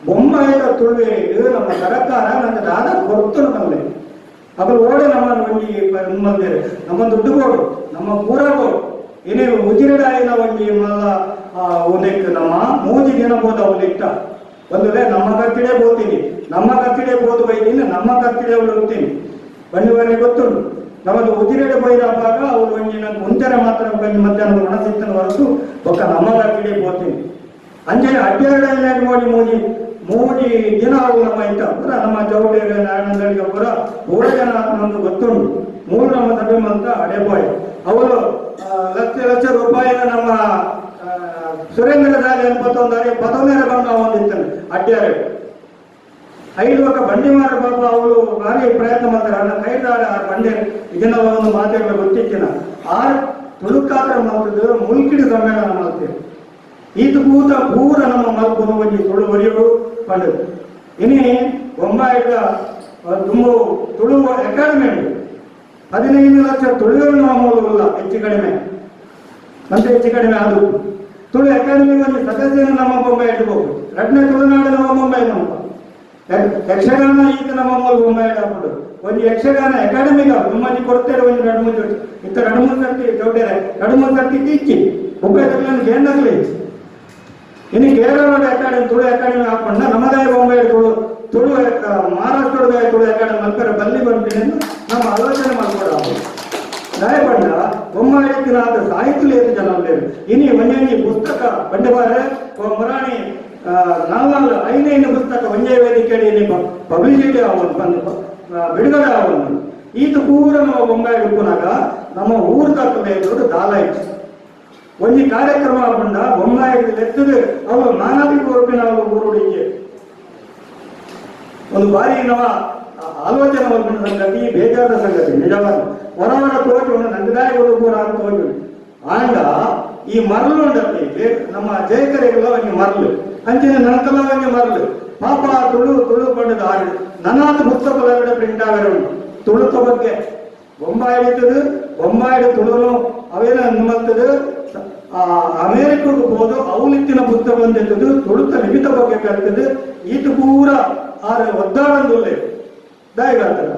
ಬೊಂಬಾಯಿದ ತುಳುವೆರೆಗ್ ನಮ್ಮ ಸರಕಾರ ನಂಗೆ ದಾದ ಕೊರ್ತುನು ಪನ್ಲೆ. ಅಕುಲು ಓಡೆ ನಮ್ಮನ್ನು ಒಂಜಿ ಮಂದೆರ್, ನಮ್ಮ ದುಡ್ಡು ಬೋಡು, ನಮ್ಮ ಪೂರ ಬೋಡು. ಇನಿ ಉಜಿರೆಡಾಯಿನ ಒಂಜಿ ಮಲ್ಲ ಉಂದೆಕ್ ನಮ್ಮ 3 ದಿನ ಬೋದ ಅವ್ಲು ಇಟ್ಟ ಒಂದುಲೇ ನಮ್ಮ ಖರ್ಚಿಡೇ ಬೋತೀನಿ, ನಮ್ಮ ಖರ್ಚಿಡೇ ಬೋದು ಬೈದೀನಿ, ನಮ್ಮ ಖರ್ಚಿಡೇ ಅವಳು ಹೋಗ್ತೀನಿ ಬನ್ನಿವರೆಗೆ ಗೊತ್ತುಂಟು. ನಮ್ಮದು ಉಜಿರೆಡೆ ಪೋಯಿನಪಾಗ ಅವ್ರು ಒಂಜಿ ನಂಗೆ ಉಂತೆರೆ ಮಾತ್ರ ಒಂಜಿ ಮಧ್ಯಾಹ್ನದ ಒಣಸಿತ್ತನ ಹೊರತು ಬೊಕ್ಕ ನಮ್ಮ ಖರ್ಚಿಡೇ ಪೋತೀನಿ. ಅಂಚನೆ ಅಡ್ಡಾಡ ಮೋಡಿ ಮೂಜಿ ಮೂಜಿ ದಿನ ಅವು ನಮ್ಮ ಇತ್ತ ಪೂರ ನಮ್ಮ ಚೌಟೇರು, ನಾರಾಯಣದಳಿಗೆ ಪೂರ ಪೂರ ಜನ ನಮ್ದು ಗೊತ್ತುಂಟು. ಮೂರು ನಮ್ಮ ಸಭೆ ಮಂತ ಅಡೆ ಪೋಯ್ ಅವರು ಲಕ್ಷ ಲಕ್ಷ ರೂಪಾಯಿನ ನಮ್ಮ ಸುರೇಂದ್ರ ಜಾಲಿ ಅನ್ಪತ್ತೊಂದಾರೆ ಪತ್ತೊಂದರ ಬಂಗ ಒಂದಿತ್ತಾನೆ ಅಡ್ಡ್ಯಾರೆ. ಐದು ಒಕ್ಕ ಬಂಡಿಮಾರ ಪಾಪ ಅವಳು ಭಾರಿ ಪ್ರಯತ್ನ ಮಾಡ್ತಾರೆ. ಅಣ್ಣ ಕೈದಾರ ಆ ಬಂಡೆ ಇದನ್ನೆಲ್ಲ ಒಂದು ಮಾತಾಡಲು ಗೊತ್ತಿತ್ತಿನ ಆರ್ ತುಳುಕಾತ್ರ ಮಾಡ್ತದ್ದು ಮುಲ್ಕಿಡಿ ಸಮ್ಮೇಳನ ಮಾಡ್ತೇವೆ. ಈತ ಪೂತ ಪೂರ ನಮ್ಮ ಮಲ್ಪುನ ಒಂಜಿ ತುಳು ಒರಿಯೋಡು ಪಂಡದು. ಇನಿ ಬೊಂಬಾಯಿದ ತುಂಬ ತುಳು ಅಕಾಡೆಮಿ ಉಂಟು. 15 ಲಕ್ಷ ತುಳುವನ್ನು ಮೂಲ ಹೆಚ್ಚು ಕಡಿಮೆ ಅಂತ ಹೆಚ್ಚು ಕಡಿಮೆ ಅದು ತುಳು ಅಕಾಡೆಮಿ ಒಂದು ಸದಸ್ಯನ ನಮ್ಮ ಬೊಂಬಾಯಿ ಇಟ್ಕೋಬೇಕು. ರಡ್ನೇ ತುಳುನಾಡು ನಮ್ಮ ಬೊಂಬಾಯಿ ನಮ್ಮ ಯಕ್ಷಗಾನ ಈತ ನಮ್ಮ ಮೂಲ ಬೊಂಬಾಯಿ ಹಾಕೊಂಡು ಒಂದು ಯಕ್ಷಗಾನ ಅಕಾಡೆಮಿಗ ನಿಮ್ಮಲ್ಲಿ ಕೊಡ್ತೇವೆ. ಒಂದು ಎರಡು ಮೂರು ಇತ್ತ ಎರಡು ಮೂರು ಸರ್ತಿ ಚೌಟೇರೆ ಎರಡು ಮೂರು ಸರ್ತಿ ಇಚ್ಚಿ ಉಪಯೋಗಗಳನ್ನು ಕೇಂದ್ರಗಳು ಇಚ್ಚಿ. ಇನ್ನು ಕೇರಳದ ಅಕಾಡೆಮಿ ತುಳು ಅಕಾಡೆಮಿ ಹಾಕೊಂಡ ನಮ್ಮದಾಯ ಬೊಂಬೈ ತುಳು ತುಳು ಮಹಾರಾಷ್ಟ್ರದ ತುಳು ಅಕಾಡೆಮಿ ಮಲ್ಪೆರೆ ಬಲ್ಲಿ ಬಂಪಿನ ನಮ್ಮ ಆಲೋಚನೆ ಮಾಡ್ಕೊಡ ದಯಪಂಡ. ಬೊಮ್ಮಾಯಿನಾದ ಸಾಹಿತ್ಯ ಏತು ಜನ ಉಲ್ಲೇರು. ಇನಿ ಒಂಜೊಂಜಿ ಪುಸ್ತಕ ಬಂಡೆಬಾರೆ ಮುರಾಣಿ ನಾಲ್ಕು ಐನೈದು ಪುಸ್ತಕ ಒಂಜೇ ವೇದಿಕೆ ಇನಿ ಪಬ್ಲಿಸಿಟಿ ಆವೊಂದು ಬಂದು ಬಿಡುಗಡೆ ಆವೊಂದು. ಈತ ಪೂರ ನಮ್ಮ ಬೊಂಬಾಯಿ ಉಪ್ಪುನಾಗ ನಮ್ಮ ಊರು ತಕ್ಕಲೆ ದಾಲ ಇತ್ತು. ಒಂಜಿ ಕಾರ್ಯಕ್ರಮ ಆಪುಂಡ ಬೊಂಬಾಯಿಗೆ ಲೆತ್ತದು ಅವು ಮಾನಾದಿ ಕೊರ್ಪಿನ ಅವು ಊರುಡಿಗೆ ಒಂದು ಬಾರಿ ನಮ್ಮ ಆಲೋಚನೆ ಮಲ್ಪಿನ ಸಂಗತಿ, ಬೇಜಾರದ ಸಂಗತಿ ನಿಜವಾಗಿ. ಹೊರವರ ತೋಚು ನಂಗದಾಯ ಪೂರ ಅಂತ ತೋಚು ಆಂಡ ಈ ಮರಳು ಉಂಡತ್ತಿ ನಮ್ಮ ಜಯಕರಿಗೆಲ್ಲ ಒಂಜಿ ಮರಳು, ಅಂಚಿನ ನನಕಲ ಒಂಜಿ ಮರಳು. ಪಾಪ ತುಳು ತುಳು ಪಂಡದ ಆರು ನನಾದ ಪುಸ್ತಕಗಳ ಪ್ರಿಂಟ್ ಆಗರೆ ಉಂಟು ತುಳುತ ಬಗ್ಗೆ. ಬೊಂಬಾಯಿ ಹಿಡಿತದು, ಬೊಂಬಾಯಿಡು ತುಳುನು ಅವೇನ ಮಲ್ತದು ಆ ಅಮೇರಿಕಕ್ಕೆ ಹೋದು ಅವಲಿತ್ತಿನ ಪುಸ್ತಕ ಬಂದಿದ್ದದು ತುಳುತ ಲಿಪಿತ ಬಗ್ಗೆ ಕಲ್ತದು. ಈತ ಪೂರ ಆರು ಒದ್ದಾಡಂದುಲ್ಲೆ ದಾಯಿಗಾತನ.